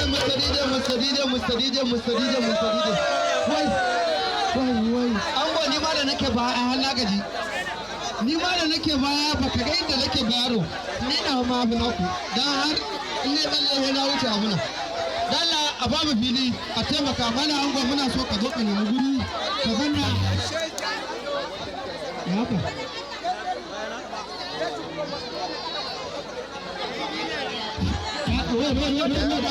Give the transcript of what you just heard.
Mr. DJ, Mr. DJ, Mr. DJ, Mr. DJ, Mr. DJ. Wai, wai, wai. Ango, ni ma da nake ba a har na gaji. Ni ma da nake baya, baka ga inda nake bayaro. Ni na ma fi naku. Dan har in ne tsalle sai na wuce abuna. Dalla a ba mu fili, a taimaka mana. Ango, muna so ka zo ka nemi guri ka zanna. Ya haka. Wait, wait, wait, wait, wait.